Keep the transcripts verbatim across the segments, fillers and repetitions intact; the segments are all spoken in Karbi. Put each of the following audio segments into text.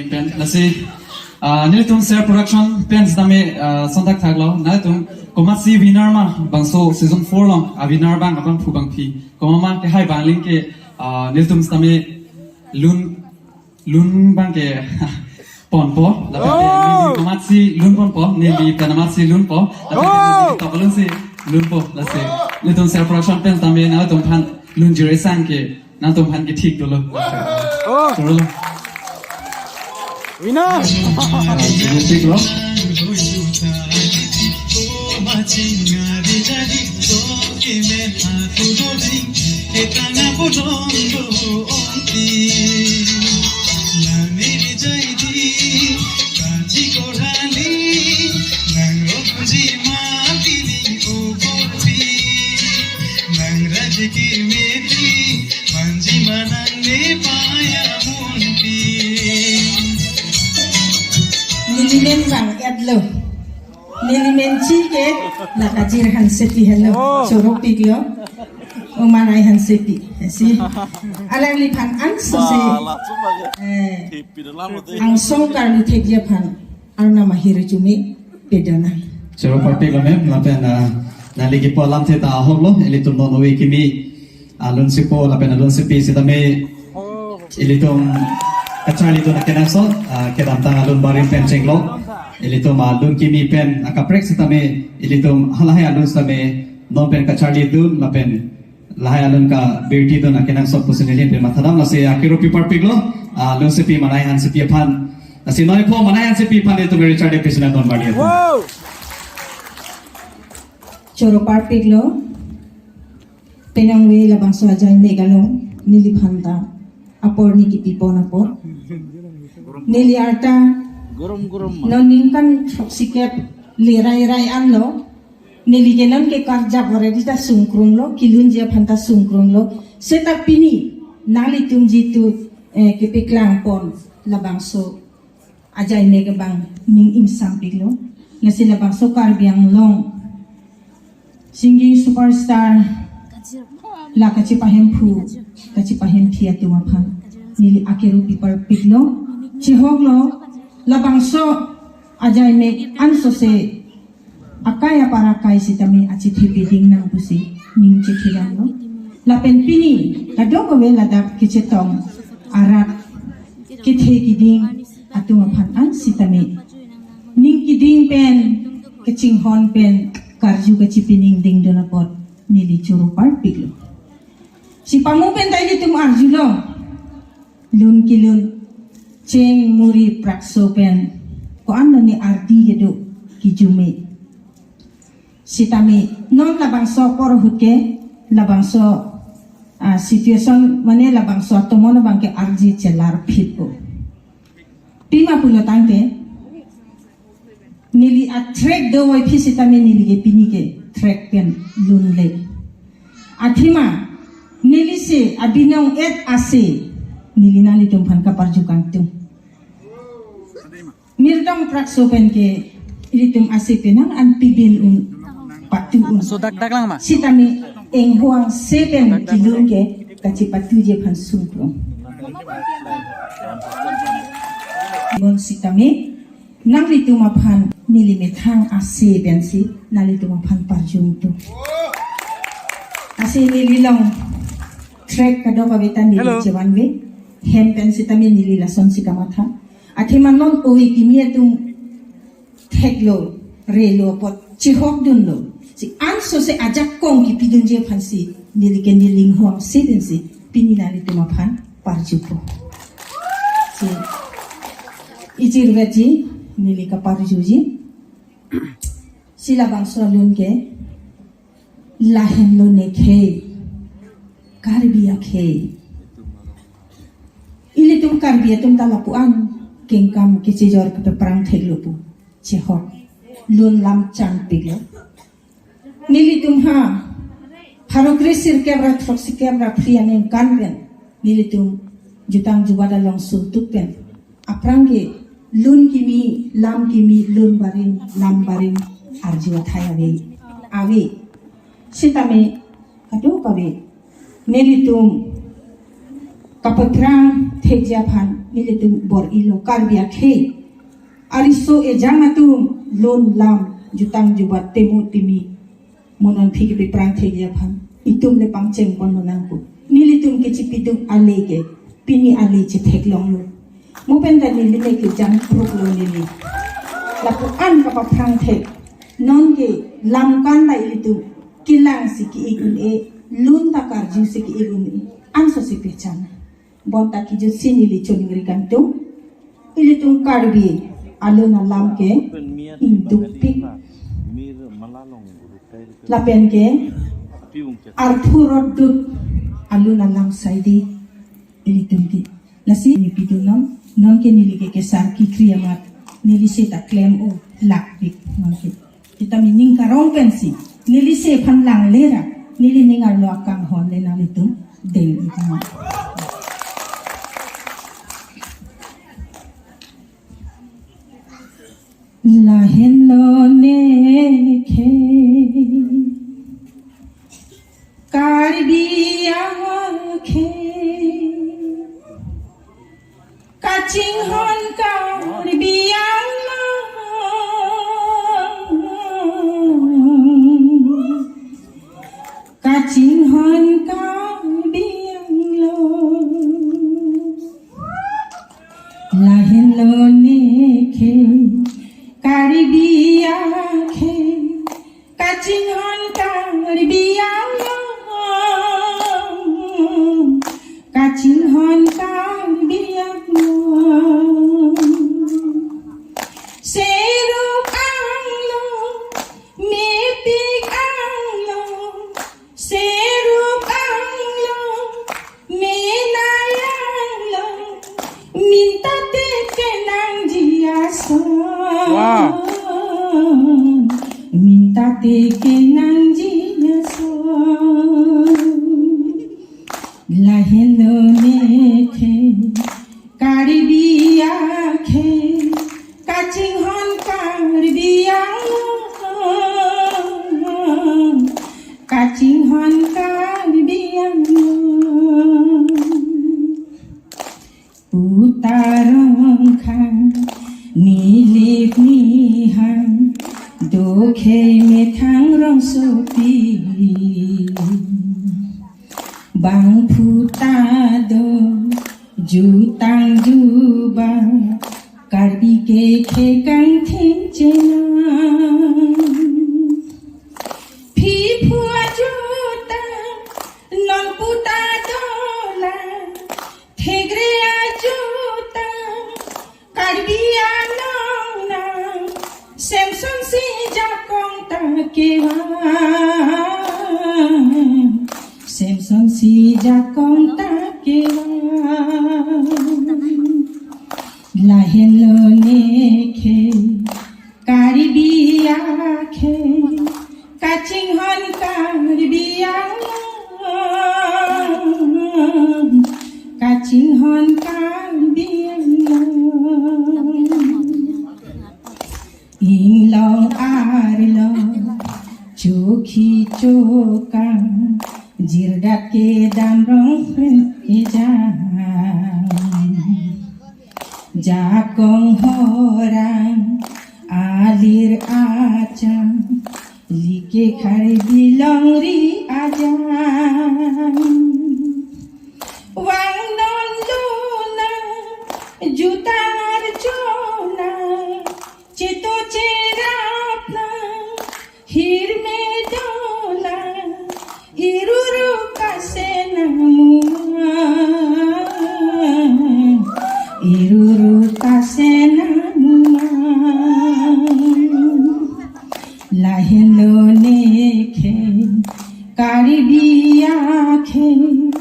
Pen lasi, ah, nelitum Ser Production pen sitame, ah, sontak thaklo, nangtum komatsi winner ma bangso season four along, ah, winner abang, abangphu abangphi komat ma kehai abang aling ke, ah, nelitum sitame lun, lun abang ke ponpo, lapen Oh! neli komatsi lun ponpo, neli pen amatsi lunpo, lapen Oh! neli tok alunsi lunpo, lasi nelitum Ser Production pen sitame nangtumphan lun jure sang ke nangtumphan ke thik dolo. Oh. Dolo. Winner. Thik lo. Neli men bang-etlo. Neli men chi ke la Kajir Hansepi henlo. Oh. Choro piklo. Omanai Hansepi. Si. Alangliphan anso se. Ah, langsung lagi. Eh. Tipi dalam itu. Angsong karlu thekji aphan arnam ahirjume pedonang. Choro parpiklo ma'am, lapen, ah, nangli kipu alamthe ta ahoklo, ilitum non ove kimi alun sipo lapen alun sipi sitame ilitum kacharlidun akenangsot, ah, kedamtang alun barim pen chenglo. Ilitum alun kimi pen akaprek sitame ilitum halahai alun sitame non pen kacharlidun lapen lahai alun kabirtidun akenangsot pusi neli pen mathadam, lasi akiru pi parpiklo, ah, alun sipi Manai Hansepi aphan. Lasi noi po Manai Hansepi aphan ilitum richard episode non bali. Wow! Choro parpiklo. Penang ve labangso ajai mek along neliphan ta apor ni kipipon apor. Neli arta Gorom gorom ma. Non ningkan throksikep lerai rai anlo. Neli ke non ke karjap already ta sungkrunglo, kilunji aphan ta sungkrunglo. Seta pini nanglitum jitu, eh, kepeklang pon labangso ajai mek abang ning ingsampiklo. Lasi labangso Karbi Anglong singing superstar la kachipahemphu, kachipahemphi atum aphan neli akiru pi parpiklo. Chehoklo, labangso ajai mek anso se akai apar akai sitame achithepi ding nang pusi ning chethidamlo. Lapen pini kadokave ladak kechetong arat kethe kiding atum aphan an sitame ning kiding pen, kachinghon pen, karju kachipining dingdun apot neli choro parpiklo. Si pamu pen ta ilitum arjulo. Lun kilun, cheng muri prakso pen ko-an lo ne ardi kedo kijume. Sitame non labangso apor ahut ke labangso, ah, situation mane labangso atomon abang ke arje chelar phitpo. Pima pulo tangte neli a-track dovoi phi sitame neli ke pini ke track pen lunle. Athema neli se abinong et ase neli nanglitum aphan kaparju kangtung. Mirdong prakso pen ke ilitum ase penang an pibin un patu un. So dak dak lang ma. Sitame inghuang se pen kilun ke kachipatuji aphan sungkrung. Bon sitame nanglitum aphan neli methang ase pensi nanglitum aphan parjungtu. Ase neli long track kadokave ta neli Hello. Chevanve. Hem pen sitame neli lasonsi kamatha. Athema non ove kimi atum theklo, relo apot chehokdunlo. Si anso se ajakong kipidunji aphansi neli ke neli inghuang se pensi pini nanglitum aphan parjupo. Si ijirveji neli kaparjuji. Si labangso alun ke lahenlo ne khei, Karbi akhei. Ilitum Karbi atum ta lapu-an kengkam kechejor kepeprang theklo pu. Chehok. Lun lam changpiklo. Nelitum ha pharo kre sirkep ra throksikep ra phli aningkan pen nelitum jutang jubat along sultuk pen aphrang ke lun kimi, lam kimi, lun barim, lam barim arju athai ave, ave. Sitame kadokave nelitum kapeprang thekji aphan Nelitum bor-ilo Karbi akhei ariso ejang atum lun lam jutang jubat temu timi mo non aphi kepi prang thekji aphan itum le pangcheng pon lonang pu. Nelitum kechipiduk ale ke pini ale chetheklonglo. Mo pen ta neli mek le jangphruklo neli. Lapu-an kapaphrang thek. Non ke lam kan ta ilitum kelang si ki-ik un-e, lun ta karju si ki-ik un-e. Anso si pehchan. Bonta kijut si neli choningri kangtung. Ilitum Karbi alun alam ke ingdukpik. Lapen ke arthu rot dut alun alam saidi ilitum ke. Lasi neli pidun non, non ke neli ke kesar kekri amat neli seta klem-o lakpik non ke. Kita mining karong pensi neli se phan langle ra, neli ning arlo akanghon le nanglitum deng ikang. Lahenlo ne khei Karbi akhei, kachinghon Karbi Anglong, kachinghon Karbi Anglong. Lahenlo ne khei Karbi akhei, kachinghon Karbi Anglong, kachinghon Karbi Anglong. Seruk Anglong, mepik Anglong, seruk Anglong, menai Anglong, minta te kenangji ason. Wow. Minta te kenangji ason. Lahenlo ne khei Karbi akhei, kachinghon Karbi Anglong, kachinghon Karbi Anglong. Puta Rongkhang, Nilip Nihang, Dokhei Methang Rongsopi. Bangphu ta do jutang juba, Karbi ke khei kangthim chenam. Phiphu ajutang, nonpu ta dolang, thekre ajutang, Karbi Anglong nang, Semson si jakong ta kevang, Semson si jakong ta kevang. Lahenlo ne khei Karbi akhei, kachinghon Karbi Anglong, kachinghon Karbi Anglong. Inglong arlong, chokhi chokang, jirdat kedam rong pren ejang. Jakong horang, alir achang, like khari bilong ri ajang. Vang non luna, jutar jona, cheto cherapna, hirme dola, iruru kasena muma, iruru kasena muma. Lahenlo ne khei Karbi akhei,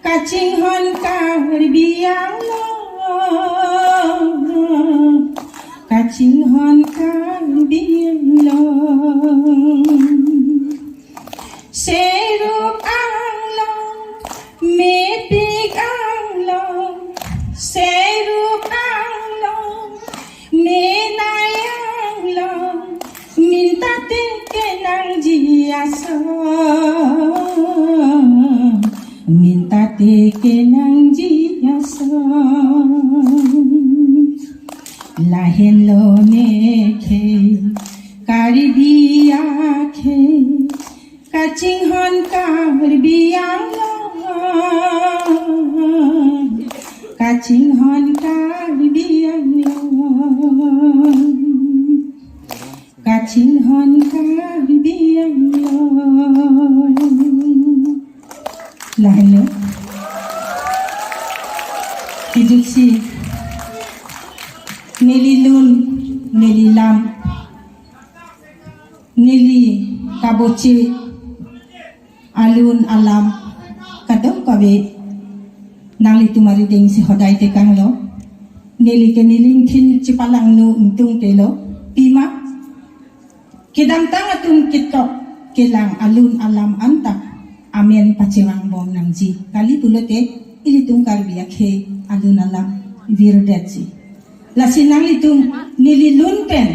kachinghon Karbi Anglong, kachinghon Karbi Anglong. Seruk Anglong, mepik Anglong, seruk Anglong, menai Anglong, minta te kenangji ason, minta te kenangji ason. Lahenlo ne khei, Karbi akhei, kachinghon Karbi Anglong, kachinghon Karbi Anglong, kachinghon Karbi Anglong. Lahenlo. Kejutsi neli lun, neli lam, neli kaboche alun alam kadokave nanglitum arideng si hodai tekanglo. Neli ke neli ingthin chipalangno ingtungtelo. Pima kedamtang atum ketok kelang alun alam anta amen pachevangbom nangji. Kali pulote ilitum Karbi akhei alun alam virdetji. Lasi nanglitum neli lun pen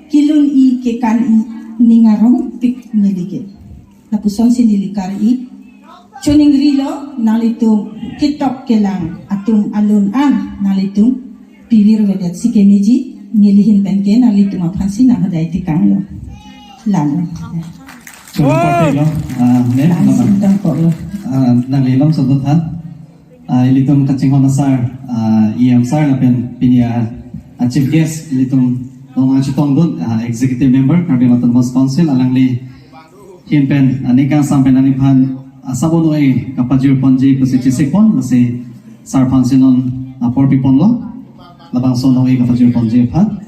kelun-i kekan-i ning arongpik neli ke. Lapusonsi neli kar-i. Choningrilo nanglitum ketok kelang atum alun an nanglitum pivirvedet si kemeji, neli ahin pen ke nanglitum aphansi nang hodai tekanglo. Lalo. Choro party lo, ah, ne, Langsung nama. Tangkoklo. Ah, nangli lom sodo tha. Ah, ilitum kachinghon asar, ah, E M sir lapen pini a, a chief guest ilitum long ang chitongdun, ah, executive member Karbi Anglong Autonomous Council, alangli ahin pen, ah, ning kangsam pen alangli aphan, ah, sabon oi kapajir ponji pusi chesikpon, lasi sir aphansi non apor piponlo, labangso oi kapajir ponji aphan.